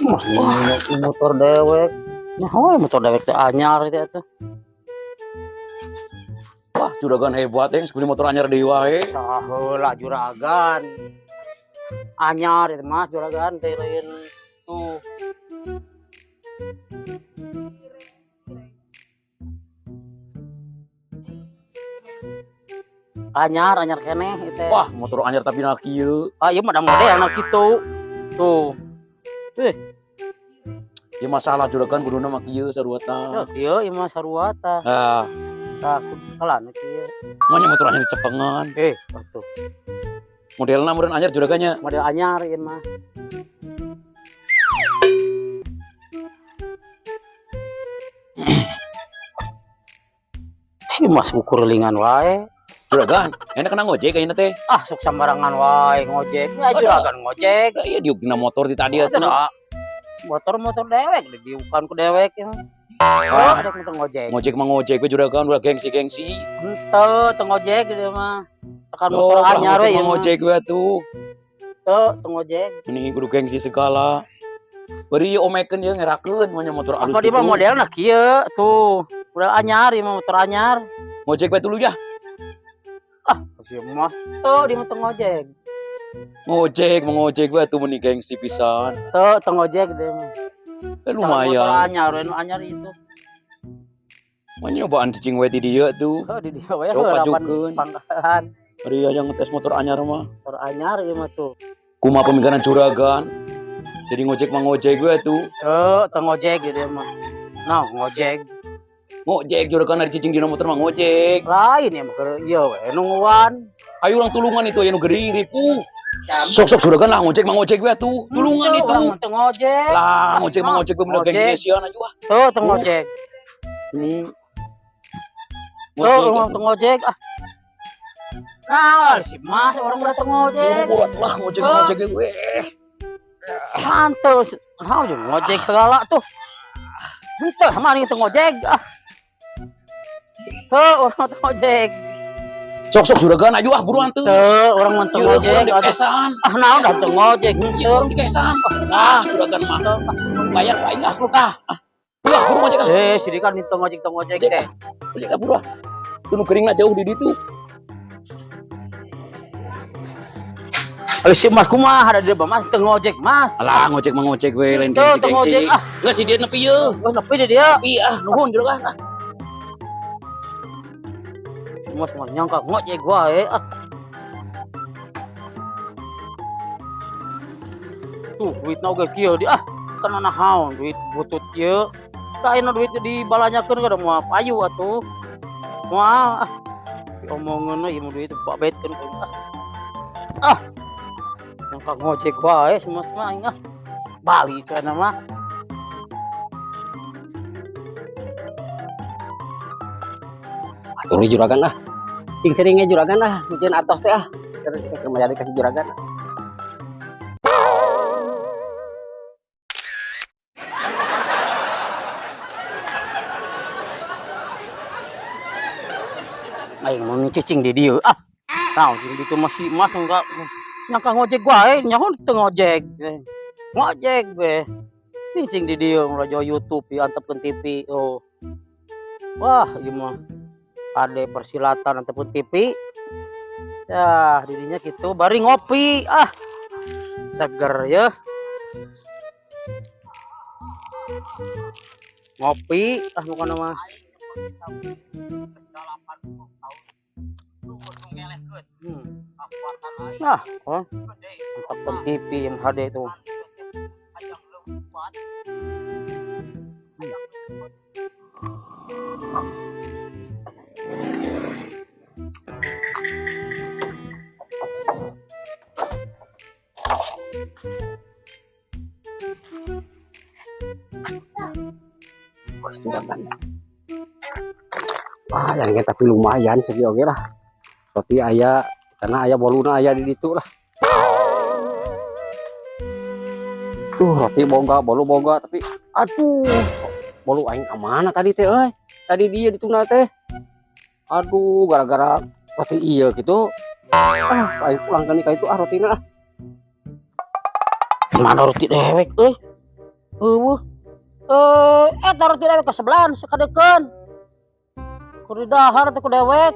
Wah, motor dewek. Nah, oh, motor dewek teh anyar itu atuh. Wah, juragan hebat ya, beli motor anyar deui wae. Saheula juragan. Anyar itu mas juragan teh lain tuh. Anyar, anyar keneh itu. Wah, motor anyar tapi na kieu. Ah, ieu mah da modelna kitu. Tuh. Ya masalah juragan kuduna mah kieu sarua tah. Ya kieu ieu mah sarua tah. Ah, Tah kudu sakalan kieu. mah nya motor anyar dicepengan. Atuh. Modelna meureun anyar juragannya. Model anyar ieu mah. Si mas ukurilingan wae. Juragan, enak kena ngojek kayaknya teh. Ah, sok sambarangan wae ngojek. Ya juragan ngojek. Iya diuk dina motor di tadi atuh. Motor-motor dewek diukan ku dewek ya. Oh, ada teu ngojek. Ngojek mah ngojek we juragan udah gengsi-gengsi. Henteu teu ngojek dia mah. Tekan motor Oh, anyar we ngojek ieu mah mah. ngojek we atuh. Teu teu ngojek. Mending kudu gengsi segala. Bari ieu omekeun ieu ngerakeun mah nya motor alus Apa dia mah gitu. modelna kieu tuh. Model anyar ieu mah motor anyar. Ngojek we dulu ya. Ah, si mas teu dia mah teu ngojek. Ngojek, mah ngojek we atuh meni gengsi pisan. Teu teu ngojek dia mah. Lumayan. Motor anyar, nu anyar itu. Mah nyobaan cicing we di dieu tuh. Oh, di dieu we Coba heula pan pajukeun. pangkalan. Bari aya ngetes motor anyar mah. Motor anyar ieu mah tuh. Kumaha pemikiran juragan. Jadi ngojek mah ngojek we tuh. Teu teu ngojek dia mah. Nah, ngojek. Ngojek juragan ari cicing dina motor mah ngojek. Lain ya mah keur ieu we nungguan. Ayo urang tulungan itu aya nu gering ripuh. Sok-sok juragan lah ngojek mah ngojek we atuh. Tulungan Henteu, itu. urang mah teu ngojek. Lah ngojek mah ngojek we mun Ngojek. gengsi-gengsian aja wah. Tuh teu ngojek. Ini Tuh urang teu ngojek ah. Nah, si Mas orang udah teu ngojek. Buru atuh lah ngojek mah ngojek we. Mantes. Nah, jeung ngojek segala tuh. Henteu sama nih teu ngojek ah. Tuh urang teu ngojek. Sok-sok juragan ayo ah buruan teu. Tuh urang mah teu Ieu ngojek urang atuh. dikesan. Ah, naon dah teu ngojek Ieu henteu. urang dikesan. Ah juragan mah. Bayar ku aing ah lu tah. Ah. Ulah buru ngojek ah. Sini kan teu ngojek teu ngojek Ngojek teh. ah. Ngojek ah buru ah. Tuh nu geuringna jauh di ditu. Ayo si Mas kumaha ada di Mas teu ngojek Mas. Alah ngojek mah ngojek we lain Tuh, teu ngojek gengsi-gengsi. ah. Geus si dia nepi ieu. Wah, nepi di dia. Nepi ah nuhun juragan ah. Mas mah nyangka ngojek wae ah. Tuh duitna oge kieu di ah. Kana naon duit butut kieu. Tah ayeuna duit dibalanyakeun kada moal payu atuh. Moal ah. Diomongeun we ieu mah duit babetkeun ku ah. Ah. Nyangka ngojek wae si Mas mah aing ah. Balik kana mah. Atuh juragan ah. Sing seringnya juragan ah, mungkin atos teh ah. Terus keur mayar dikasih juragan. Aing mau cicing di dieu ah. Naon di ditu masih Mas enggak nyangka ngojek wae, nyaho teu ngojek. Ngojek we. Cicing di dieu merajo YouTube diantepkeun TV. Oh. Wah, ieu mah ade persilatan antepkeun TV. Yah, didinya kitu bari ngopi ah. Seger ya. Ngopi ah bukan mah. Nah, oh. Antepkeun TV yang HD itu. Juragan. Wah, yang kita tapi lumayan segi oge lah. Roti aya, karena aya boluna aya di ditu lah. Tuh roti boga, bolu boga, tapi aduh, bolu aing ka mana tadi teh euy? Tadi dia dituna teh. Aduh, gara-gara roti ieu gitu. Ah, aing pulang ka itu ah rotina ah. Mana roti dewek euy? Eueuh. Eta roti dewek ka sebelahan sakadekeun. Keur didahar teh ku dewek.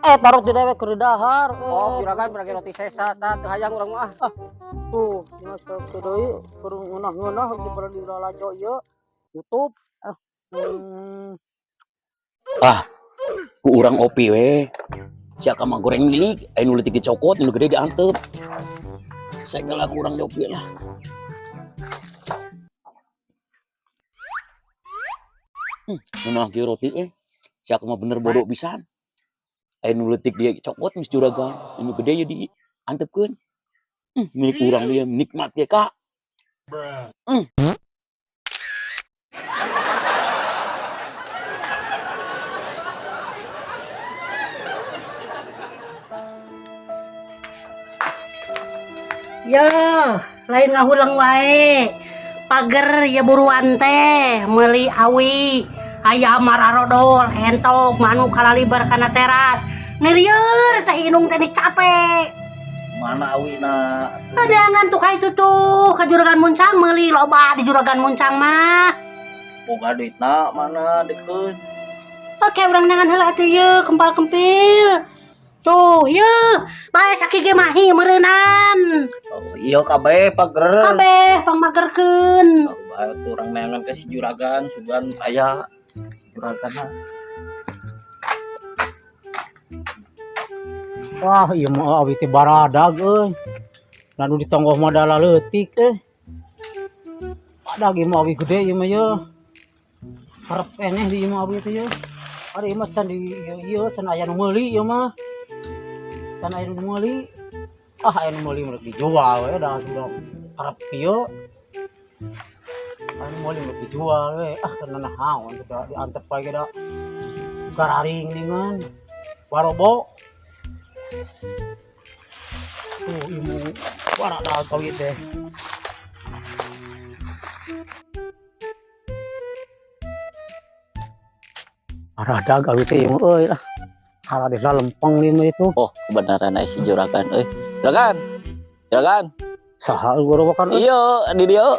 Eta roti dewek keur didahar. Oh, juragan berarti roti sesa tah teu hayang urang mah. Ah. Tuh, masa teu deui keur ngeunah-ngeunah di pada di lalajo ieu. YouTube. Ah. Ah, ku urang opi we. Siaka mah goreng milik, aya nu leutik dicokot, nu gede diantep. Segala ku urang diopi lah. Ngeunah kieu roti euy. Siaka mah bener bodoh pisan. Aya nu leutik dia cokot geus juragan, nu gede ye diantepkeun. Milik urang dia nikmat ye Kak. Yo, lain ngahulang wae. Pager ya buruan teh meuli awi. Aya mararodol entok manuk kalalibar kana teras. Nelieur teh inung teh capek. Mana awina? Adeangan tuh ka itu tuh ka juragan muncang meuli loba di juragan muncang mah. Boga duitna mana deukeut. Oke, urang nangan heula atuh ieu kempal-kempil. Tuh, yeuh, bae saki ge mahi meureunnan. Oh, iya kabeh pager. Kabeh pangmagerkeun. Oh, bae tuh urang neangan ke si juragan, sugan aya si juragan mah. Wah, ieu mah awi teh baradag euy. Lalu di tonggoh mah da leutik euy. Badag ieu mah awi gede ieu mah yeuh. Karep keneh di ieu mah awi teh yeuh. Ari ieu mah can di ieu ieu can aya nu meuli ieu mah. Can aya nu meuli. Ah, aya nu meuli mah dijual we da sudah karep kieu. Aya nu meuli mah dijual we. Ah, kana naon sudah diantep bae ge da. Gararing ningan. Barobo. Tuh imu barada kawit teh. Barada kawit teh imu euy lah. Kalau di lempeng ieu mah itu. Oh, kebenaran ai si juragan euy. Juragan. Juragan. Saha gorowokan euy? Iya, di dieu.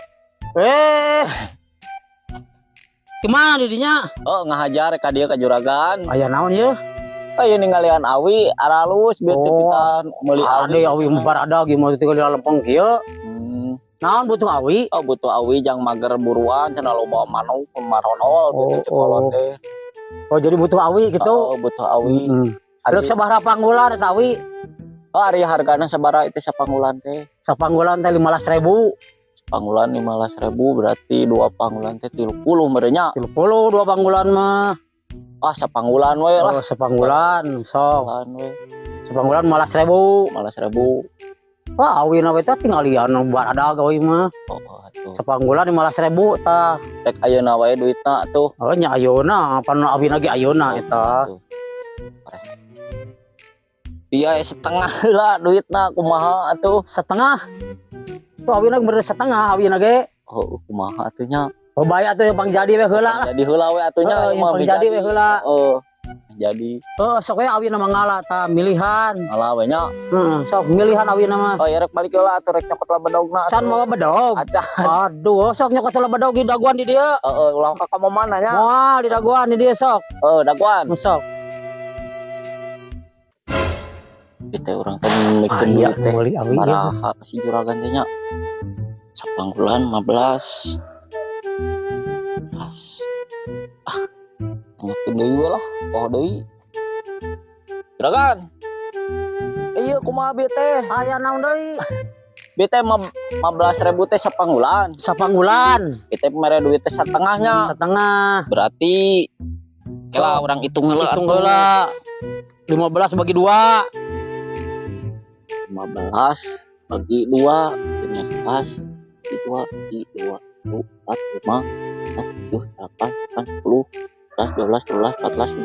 Gimana didinya? Oh, ngahajar ka dieu ka juragan. Aya naon ieu? Ayo ninggalian awi aralus biar teu Oh. pitan meuli awi. Ade awi mah barada ge mah teu lempeng kieu. Naon butuh awi? Oh, butuh awi jang mager buruan cenah loba manuk maronol Oh, gitu cekolot oh. teh. Oh, jadi butuh awi gitu. Oh, butuh awi. Rek sabaraha panggulan eta awi? Oh, ari hargana sabaraha itu sapanggulan teh? Sapanggulan teh 15.000. Panggulan 15.000 berarti dua panggulan teh 30 merenya. 30 dua panggulan mah. Ah, sapanggulan we lah. Oh, sapanggulan, sok. Sapanggulan we. Sapanggulan 15.000. 15.000. Wah, awi na we teh tinggalian barada awi mah. Oh, atuh. Sapanggulan 15.000 tah. Rek ayeuna wae duitna tuh. Oh, nya ayeuna, pan awi lagi ayeuna eta. Atuh. Iya, setengah lah duitna kumaha atuh. Setengah. Tuh awina bener setengah awina ge. Oh, kumaha atuh nya? Oh, bae atuh pang jadi we heula lah. Jadi heula we atuh nya, Heeh, ieu mah pang jadi we heula. Heeh. Jadi. Heeh, sok we awina mah ngala tah milihan. Ngala we nya. Heeh, sok milihan awina mah. Oh, ya rek balik heula atuh rek nyokot lah bedogna. Can mawa bedog. Acan. Aduh, sok nyokot lah bedog di daguan di dieu. Heeh, ulah ka ka mana nya? Moal di daguan di dieu sok. Heeh, daguan. Sok. Kita urang teh mikeun Aya duit teh. meuli awi ieu. Sabaraha si juragan teh nya? Sapanggulan 15. Pas. Ah, tanyakeun deui we lah, poho deui. Juragan. Iya, kumaha bieu teh? Aya naon deui? Bieu teh 15.000 teh sapanggulan. Sapanggulan. Bieu teh mere duit teh satengahnya. Setengah. Berarti kela urang hitung heula Hitung atuh. heula. 15 bagi 2. 15 bagi 2, 15 bagi 2, bagi 2, 1, 4, 5, 6, 7, 8, 9, 10, 11, 12, 13, 14,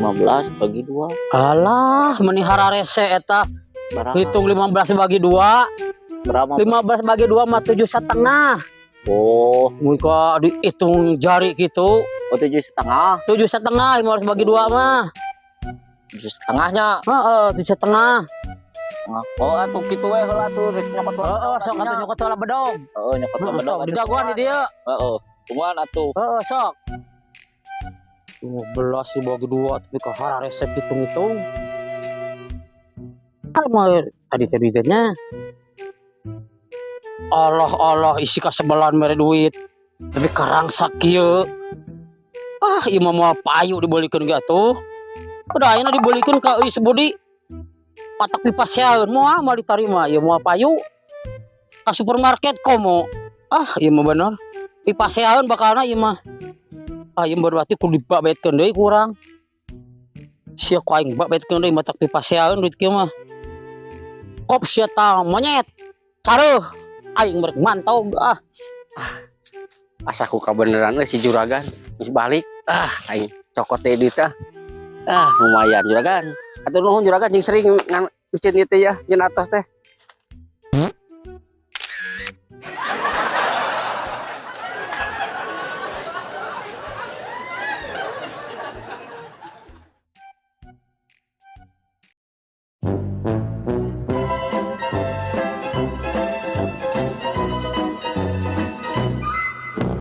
15 bagi 2. Alah, meni hararese eta. Berapa? Hitung 15 bagi 2. Berapa? 15 bagi 2 mah 7,5. Oh, Muka dihitung jari gitu. Oh, 7,5. 7,5, 15 bagi 2 mah. 7,5-nya. Heeh, 7,5. Oh, atuh kitu we heula atuh rek nyokot heula. Heeh, sok atuh nyokot heula bedog. Heeh, nyokot heula Heeh, bedog. sok didagoan di dieu. Heeh. Tungguan atuh. Heeh, sok. 15 dibagi dua tapi kahara resep hitung-hitung. Mah tadi teh duitnya. Allah Allah, isi kasebelan mere duit. Tapi karangsak kieu. Ah, ieu mah moal payu dibelikeun ge atuh. Udah ayeuna dibelikeun ka euy Budi. Patak dipaseaeun moal moal ditarima, ieu moal payu. Ka supermarket komo. Ah, ieu mah bener. Dipaseaeun bakalna ieu mah. Ah, ieu berarti kudu dibabetkeun deui ku urang. Sia ku aing babetkeun deui matak dipaseaeun duit kieu mah. Kop sia tang monyet. Careuh aing merek mantau ah. Asa ku kabeneran euy si juragan geus balik. Ah, aing cokot deui duit ah. Ah, lumayan juragan. Atur nuhun juragan, sing sering ngan miceun ieu teh ya, nyeun atos teh.